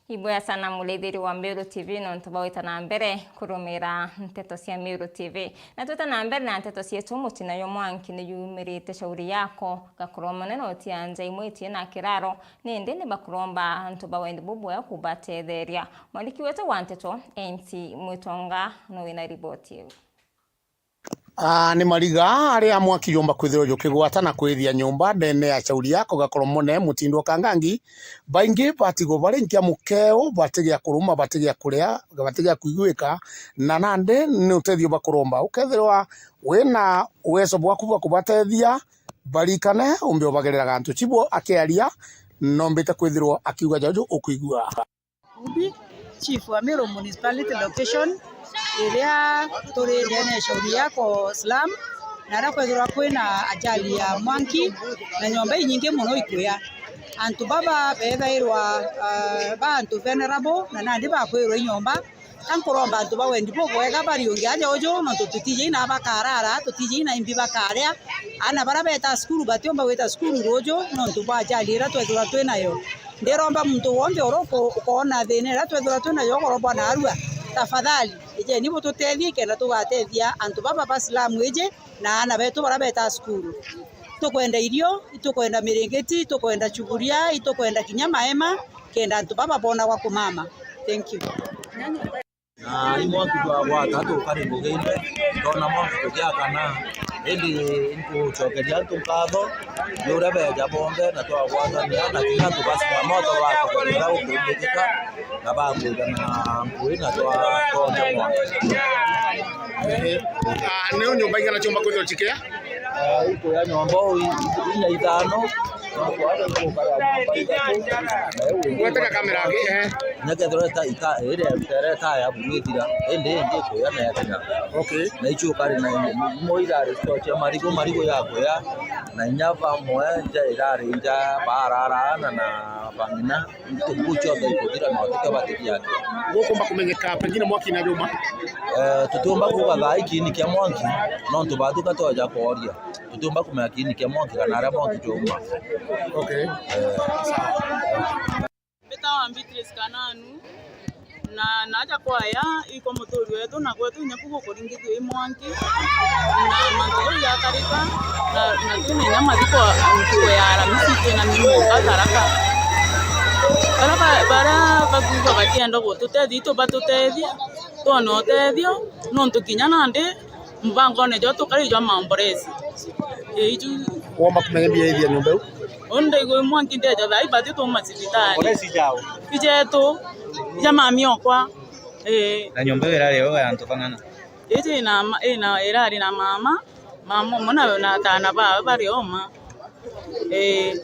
Ibwega sana murithiri wa Meru T V nontu bwa gwita na mbere kurumira nteto cia Meru T V. Na twita na mbere na nteto cietu, mutina jwa mwanki ni yumirite shauri yako, gakorwo munene utia nja imwe itie na kiraro, nindi ni bakuromba antu ba wendi bubwega kubatetheria. Mwandiki wetu wa nteto, N T Mwitonga, no wina riboti iu. Aa, ni mariga aria mwaki jumba kwithirwa jukigwata na kwithia nyumba ndene ya shauri yako gakorwo mune mutindo kangangi. Baingi batigwo bari nkia mukeo, batigia kuruma, batigia kuria, batigia kuiguika, na nandi ni utethio bakuromba. Ukethirwa wina uwezo bwaku bwa kubatethia, barikane umbe ubagerera gantu. Chibu akiaria, nombite kwithirwa akiuga jauju ukuigua. Ubi, Chief wa Meru Municipality Location, iria turi ndene ya shauri yako slum, na aria kwethirwa kwina ajali ya mwanki, na nyomba inyingi muno ikuya. Antu baba bethairwa, ah, ba antu venerable, na nandi bakwirwa inyomba. Ka nkuromba antu ba wendi bubwega bariunge aja uju, nontu tutiji ina bakarara, tutiji ina imbi bakaria. Ana baria beta cukuru batiumba gwita cukuru ruju, nontu bwa ajali iria twethirwa twinayo. Ndiromba muntu wonthe uria uku-, ukoona thina iria twethirwa twinayo ukoromba narua, tafadhali, ijeni bututethie kenda tugatethia antu baba ba slum iji na aana betu baria betaa cukuru. Itukwenda irio, itukwenda miringiti, itukwenda chuburia, itukwenda kinya maema, kenda antu baba boona gwa kumama. Thank you. Na i mwanki jwa gwata tukari ngugine, twona mwanki tugiakana, indi inkucokeria antu nkatho ni uria beeja bonthe na twagwatania na kinya antu ba zimamoto batugerera ukindikika na bakwija na ngui na twa-, twonja mwanki. Ah, ni nyumba igana ciumba kwithirwa cikia? Ah, ikuya nyomba u i-, inya ithano. Gweteka kamera aki, eh. Kinya kethirwa ita-, ita-, iria iruta iria itaya buru ithira, indi, indi ikuya na yathira. Okay. Na icio ukari na imo irari store cia marigu, marigu ya kuya, na inya bamwe nja irari nja bararana na bang'ina, ntuku cionthe ikuthira na utuke batithia aki. Gukumba kumenyeka pengine mwaki na juma? Eh, tutiumba kuuga thaa ii kiini kia mwanki, nontu batuka twaja kworia. Tutiumba kumenya kiini kia mwanki kana aria mwanki juma. Okay. Eh. Mbitawa Beatrice Kananu, na naja kwaya ikwa muturi wetu, na gwetu inya ku gukuringithua i mwanki, na mantu jau jakarika, na, na twina inya mathiko ntuku ya Aramisi, twina ni mumba Tharaka. Baria ba-, baria bakwigua bakienda gututethia, itu batutethia, twone utethio, nontu kinya nandi mbangone jwa tukari jwa maombolezi. Ii, iju. Womba kumenya mbia ithia nyomba iu? Uu ndaigua mwanki ndeja thaa ibati tuma cibitari. Maombolezi jao? Ijetu, ja mami okwa. Ii. Na nyomba iu irari yo ya antu bang'ana? Iji ina ma-, ina, irari na mama, mama umwe na, na atana bawe bari oma. Ii.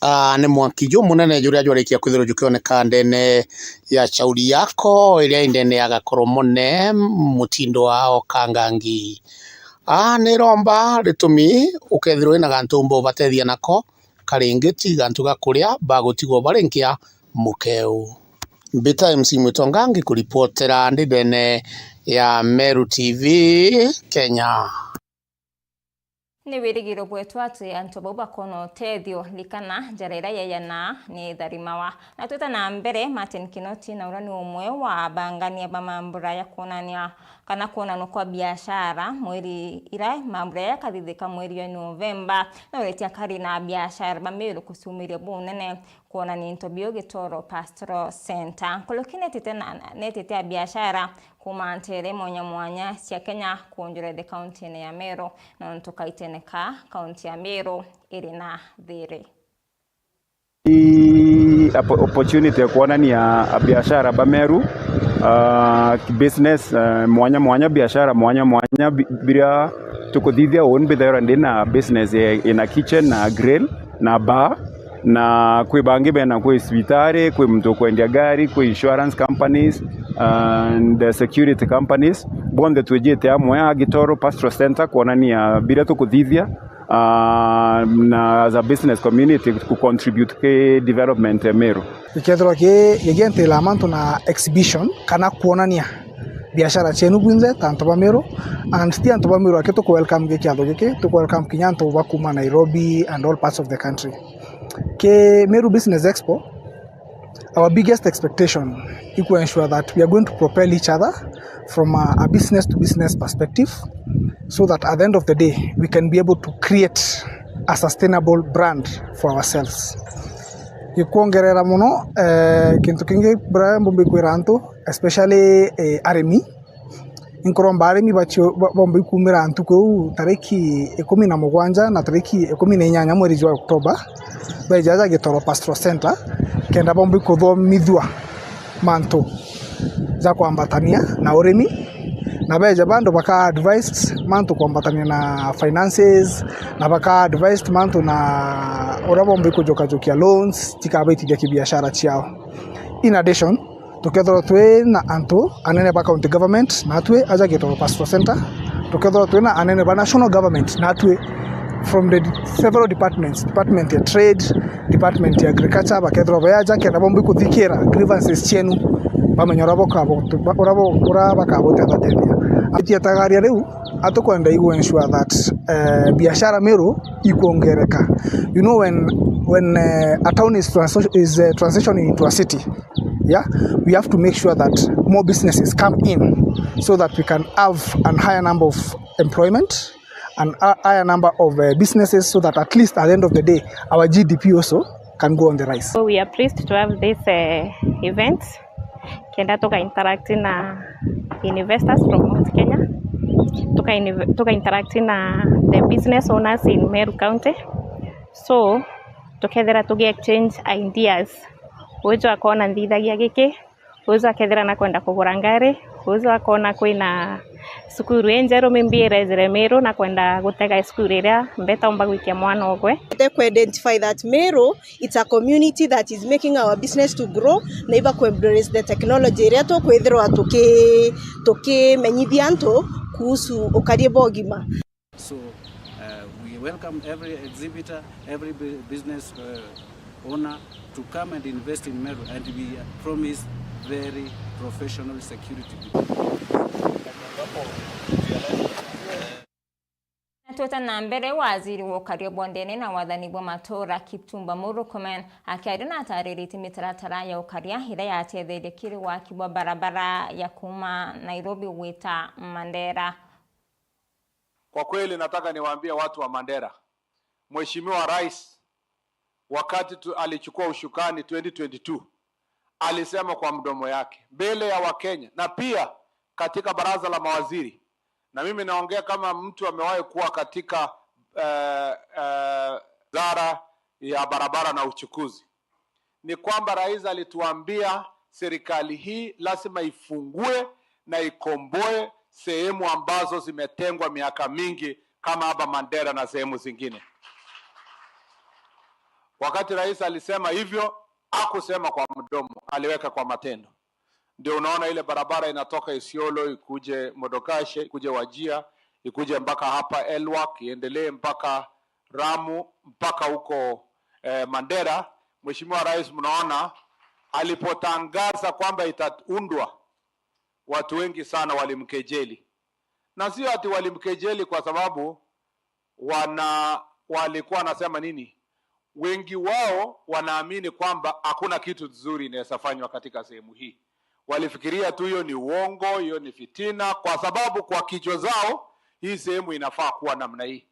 Ah, ni mwanki jumunene juria jwarikia kwithirwa jukioneka ndene ya Shauri Yako, iria i ndene ya Gakoromone, mutindo wa Okangangi. Ah, ni romba ritumi ukethirwa wina gantu umba ubatethia nako, karingiti, gantu ga kuria, bagutigwo bari nkia mukeu. Mbita M C Mwitonga ngikuripotera ndi ndene ya Meru T V Kenya. Ni wirigiro bwetu ati antu bau bakona utethio. Rikana, njara iria yeyanaa ni itharimawa. Na twita na mbere, Martin Kinoti na uria ni umwe wa abangania ba mambura ya kwonania kana kwonanwa kwa biashara mweri iria mambura yakathithika mweri wa Novemba, na uretia akari na biashara ba Meru kucumiria bunene kwonania into biu Gitoro Pastoral Centre. Nkuruki netite na, netite a biashara kuuma nteere mwanya mwanya cia Kenya kwonjorete kauntine ya Meru, nontu kaitene ka kaunti ya Meru iri na thiiri. Ii oppo-, opportunity ya kwonania abiashara ba Meru, ah, business, ah, mwanya mwanya, biashara mwanya mwanya bi-, biria tukuthithia uu mbithairwa ndi na business ya, ina kitchen na grill na bar. Na kwi bangi bena, kwi cibitari, kwi muntu ukwendia ngari, kwi insurance companies, and security companies. Bonthe twijite amwe a Gitoro Pastoral Centre kwonania biria tukuthithia, ah, na as a business community ku contribute ki development ya Meru. Gikethirwa gi-, gigientila mantu na exhibition kana kwonania biashara cienu bwinthe ta antu ba Meru, and ti antu ba Meru aki tuku welcome gi kiatho giki, tuku welcome kinya antu ba kuma Nairobi and all parts of the country. Ki Meru Business Expo, our biggest expectation i ku ensure that we are going to propel each other from a, a business to business perspective, so that at the end of the day we can be able to create a sustainable brand for ourselves. Gikwongerera mono, eh, kintu kingi bura mbumbi kwira antu, especially, eh, arimi, inkuromba arimi bacio-, ba-, bomba ikumira ntuku iu tariki ikumi na mugwanja na tariki ikumi na inyanya mweri jwa October, beja aja Gitoro Pastoral Centre, kenda bomba ikuthomithua mantu ja kwambatania na urimi, na beja bandu baka advised mantu kwambatania na finances, na baka advised mantu na uria bomba ikujukajukia loans, cikabaitithia kibiashara ciao. In addition, tukethirwa twi na antu anene ba county government natwi aja Gitoro Pastoral Centre, tukethirwa twi na anene ba national government natwi from the several departments, department ya trade, department ya agriculture, bakethirwa bayaja kenda bomba ikuthikira grievances cienu, bamenya uria bukabo-, uria bu-, uria bakabutethateithia. Atiatagaria riu, atukwenda igu ensure that, eh, biashara Meru ikwongereka. You know, when, when, eh, a town is transi-, is, eh, transitioning into a city, yeah, we have to make sure that more businesses come in so that we can have an higher number of employment and a higher number of, uh, businesses, so that at least at the end of the day, our G D P also can go on the rise. So we are pleased to have this, uh, event, kenda tuka interact na investors from Mount Kenya, tuka inv-, tuka interact na the business owners in Meru County. So tukethira tugi exchange ideas, uju akona nthithagia giki, uju akethira na kwenda kugura ngari, uju akona kwina Cukuru injeru mimbi irejire Meru na kwenda gutega cukuru iria mbeta umba gwikia mwana ugwe. Te ku identify that Meru, it's a community that is making our business to grow, na iba ku embrace the technology iria tukwithirwa tuki-, tukimenyithia antu kuhusu ukari bwa ugima. So, uh, we welcome every exhibitor, every bu-, business, uh, owner to come and invest in Meru, and we promise very professional security. Na twete na mbere, waziri wa ukaria bwa ndene na wathani bwa matura Kipchumba Murkomen akiaria na atariritie mitaratara ya ukaria iria yatetherie kiri waki bwa barabara ya kuma Nairobi gwita Mandera. Kwa kweli nataka niwaambie watu wa Mandera, Mheshimiwa Rais, wakati tu, alichukua ushukani twenty twenty-two, alisema kwa mdomo yake mbele ya Wakenya na pia katika baraza la mawaziri, na mimi naongea kama mtu amewahi kuwa katika, eh, eh, wizara ya barabara na uchukuzi, ni kwamba rais alituambia serikali hii lazima ifungue na ikomboe sehemu ambazo zimetengwa miaka mingi kama hapa Mandera na sehemu zingine. Wakati rais alisema hivyo, hakusema kwa mdomo, aliweka kwa matendo. Ndio unaona ile barabara inatoka Isiolo, ikuje Modogashe, ikuje Wajir, ikuje mpaka hapa Elwak, iendelee mpaka Ramu, mpaka huko, eh, Mandera. Mheshimiwa Rais, mnaona alipotangaza kwamba itaundwa, watu wengi sana walimkejeli. Na sio ati walimkejeli kwa sababu wana-, walikuwa wanasema nini? Wengi wao wanaamini kwamba hakuna kitu nzuri inaweza fanywa katika sehemu hii. Walifikiria tu hiyo ni uongo, hiyo ni fitina, kwa sababu kwa kichwa zao hii sehemu inafaa kuwa namna hii.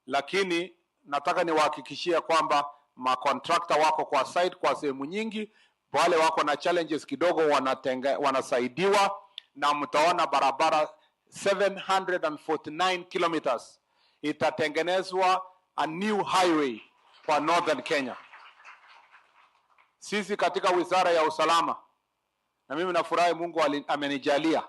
Lakini nataka niwahakikishie kwamba macontractor wako kwa site kwa sehemu nyingi, wale wako na challenges kidogo wanatenge-, wanasaidiwa, na mtaona barabara seven hundred and forty-nine kilometers itatengenezwa, a new highway kwa Northern Kenya. Sisi katika Wizara ya Usalama, na mimi nafurahi Mungu ali-, amenijalia.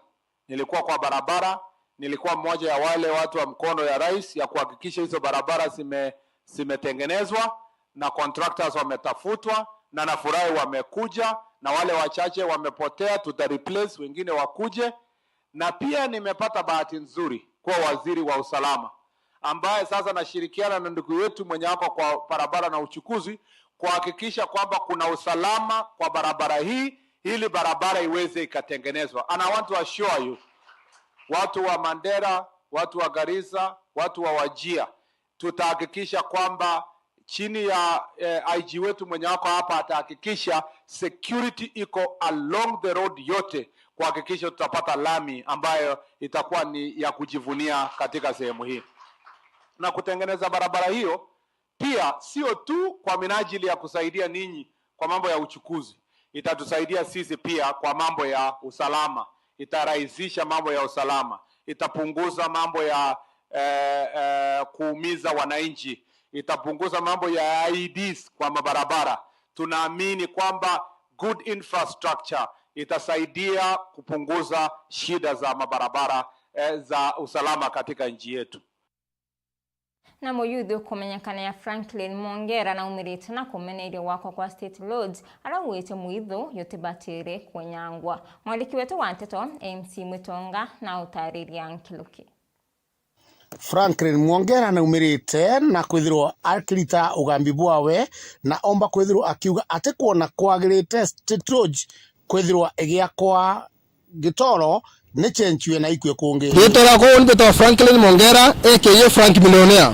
Nilikuwa kwa barabara, nilikuwa mmoja ya wale watu wa mkono ya rais ya kuhakikisha hizo barabara zime-, zimetengenezwa na contractors wametafutwa, na nafurahi wamekuja, na wale wachache wamepotea tuta replace, wengine wakuje. Na pia nimepata bahati nzuri kuwa waziri wa usalama, ambaye sasa nashirikiana na ndugu yetu mwenye ako kwa barabara na uchukuzi kuhakikisha kwamba kuna usalama kwa barabara hii ili barabara iweze ikatengenezwa. And I want to assure you, watu wa Mandera, watu wa Garissa, watu wa Wajir, tutahakikisha kwamba chini ya, eh, I G wetu mwenye wako hapa atahakikisha security iko along the road yote, kuhakikisha tutapata lami ambayo itakuwa ni ya kujivunia katika sehemu hii. Na kutengeneza barabara hiyo pia sio tu kwa minajili ya kusaidia ninyi kwa mambo ya uchukuzi, itatusaidia sisi pia kwa mambo ya usalama, itarahisisha mambo ya usalama, itapunguza mambo ya, eh, eh, kuumiza wananchi, itapunguza mambo ya I E Ds kwa mabarabara. Tunaamini kwamba good infrastructure itasaidia kupunguza shida za mabarabara, eh, za usalama katika nchi yetu. Na muyuthi ukumenyekana ya Franklin Mwongera naumirite na kumeneria gwakwa kwa State Lodge, araugite mwithu yutibatire kunyangwa. Mwandiki wetu wa nteto, M C Mwitonga, na utariria nkiruki. Franklin Mwongera naumirite na kwithirwa akirita ugambi bwawe, na omba kwithirwa akiuga ati kwona kwagirite State Lodge kwithirwa igiakwa gitoro ni chenchue na ikue kungi. Riitwa riakwa uuni mbitagwa Franklin Mwongera, A K A Frank Millionaire.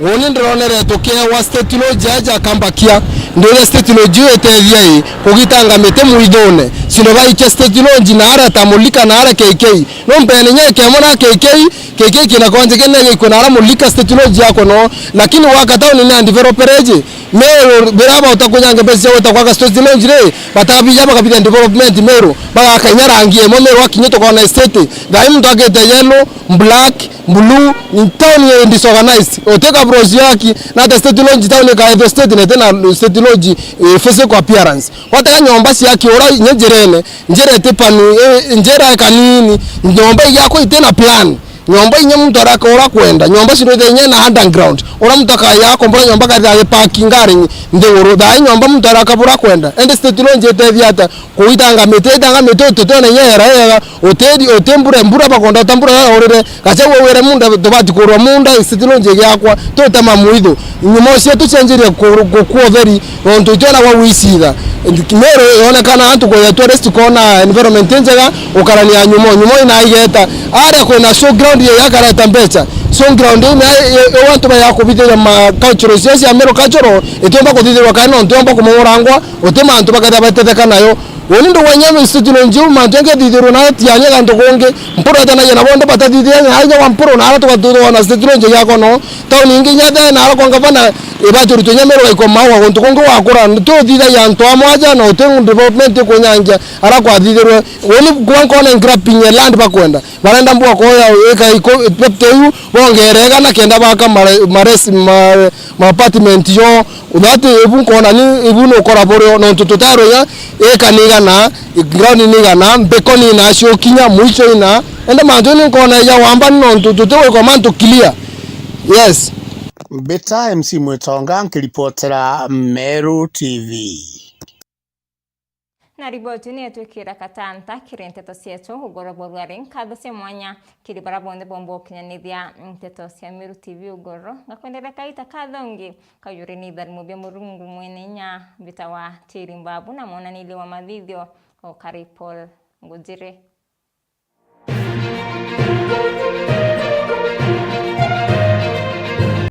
Uuni ndironere tukiewa State Lodge aja akambakia. Ndiuria State Lodge iu iteethia ii kugitanga miti mwithune. Sino baikia State Lodge na aria ta Mulika na aria K K. Numpene inya ikemo na K K, K K kina konje kene gikwe na aria Mulika State Lodge yako no. Lakini waka town ni undeveloped iji. Meru biria bauta kunyanga mbeca cia gwita gwaka State Lodge ri, batabija bakabithia development Meru, bagaka inya rangi imwe Meru akinya tukona estate. Thaai muntu akite yellow, black, blue, in town ye disorganized. Utika bros yaki, na ata State Lodge town ikaethwa state na itina state technology, eh, physical appearance. Watega nyomba ciaki ura inya njirene, njira itipanu, eh, njira ikanini, nyomba igiakwa itina plan. Nyomba inya muntu araka ura kwenda, nyomba cirwite inya na underground. Ura muntu akaya akombora nyomba kathi agipaki ngari nthiguru, thaa ii nyomba muntu araka bura kwenda. Ende state launch itethia ata? Kuitanga miti, itanga miti, tutona inya era ega, utiri, uti mbura, mbura bakonda uta mbura ya urire, gacha we wire munda, tubati kurwa munda, state launch igiakwa, tutema mwitho. Nyuma ucio tucenjirie ku-, gukua utheri, nontu itwena gwa gwicitha. Meru yonekana antu kwija tourist kona environment njega, ukarania nyuma, nyuma inaigeta. Aria kwina showground ye yakareta mbecha. Showground ina yo antu baya kubithiria ma cultural cio cia Meru cultural, itiumba kuthithirwa kana nontu yomba kumongorangwa, uti mantu bakethia batetheka nayo. Uni ndu wenya state launch iu mantu yange thithirwe na tianya gantu kungi. Mpuru etanagia na bonde batathithia nya aja wa mpuru na ara tugatutwa na state launch ya kono. Town ingi inya the na ara kwa ngavana ibaturutwe inya Meru gaikwa mawa guntu kungi gwakura. Tuthithagia antu amwe aja na uti development ikunyangia ara kwathithirwe. Uni kwa nkona grabbing ya land bakwenda. Barenda mbua koya eka iko pepte iu bongere igana kenda baka mare-, maresi ma-, ma apartment yo. That ibu nkona ni ibu nukora burio nontu tutarwe inya eka ni igana, ground ni igana, mbeko ni nacio kinya mwicho ina. Ende mantu ni nkona ya wamba ni nontu tutigwikwa mantu clear. Yes. Mbita M C Mwitonga nkiripotera Meru T V. Na riboti ni yetwikira katanta kiri nteto cietu ugoro bwa ruari. Nkatho cia mwanya kiri bara bonthe bomba ukinyanithia nteto cia Meru T V ugoro. Ngakwendera kaita kathongi kayuri ni itharimo bia Murungu mwene inya, mbita wa Tiri Mbabu na mwonanirie wa mathithio o Kari Paul Ngujiri.